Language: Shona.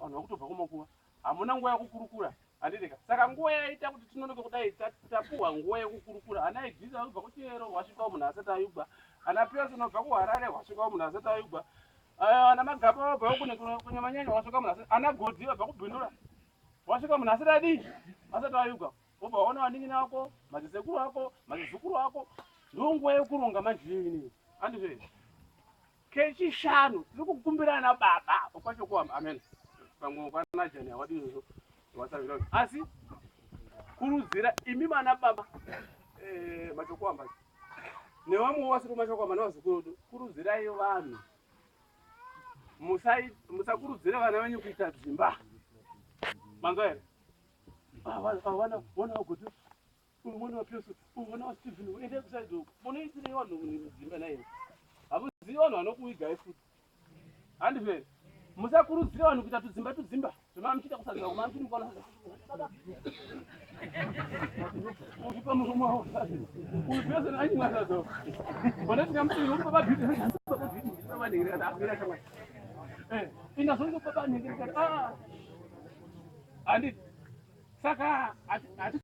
Vanhu vakutobva kumakuva, hamuna nguva yekukurukura, handitika? Saka nguva yaita kuti tinonoke kudai, tapuhwa nguva yekukurukura. Ana Idrisa vanobva kuchiyero, wasvikawo munhu asati ayugwa. Ana Pearson vabva kuHarare, wasvikawo munhu asati ayugwa. Ana Magaba vabva kunyamanyanya, wasvika munhu asati. Ana Godzi vabva kuBindura, wasvika munhu asati adii, asati ayugwa. Wobva waona vanin'ina vako, mazisekuru ako, mazizukuru ako. Ndonguva yekuronga manje iyoyi, handizvo here? Kechishanu tiri kukumbira ana baba okwachokuamba, amen. Pamwe kwana Jani hawadi izvozvo wasavira, asi kurudzira imi vana baba, machokuamba nevamwewo vasiri kumachokuamba nevazukuru vedu, kurudzirai vanhu, musakurudzira vana venyu kuita dzimba. Manzwa here? Vana vagoti uyu mwana waPearson, uyu mwana waStephen, endai kusaidi uko. Munoitirei vanhu dzimba naivo? Hamuzivi vanhu vanokuvigai futi, handizvo here? Musakurudzira vanhu kuita tudzimba tudzimba zvema muchiita kusadza kuma muchiri mukona uchipa murume wavo. Uyu Pearson anyimwa sadza, panoti kamutsiri uri baba bhiti, baba bhiti, baba nhingi, akwira shamwari, inazongo baba nhingi, ah, handiti? Saka hati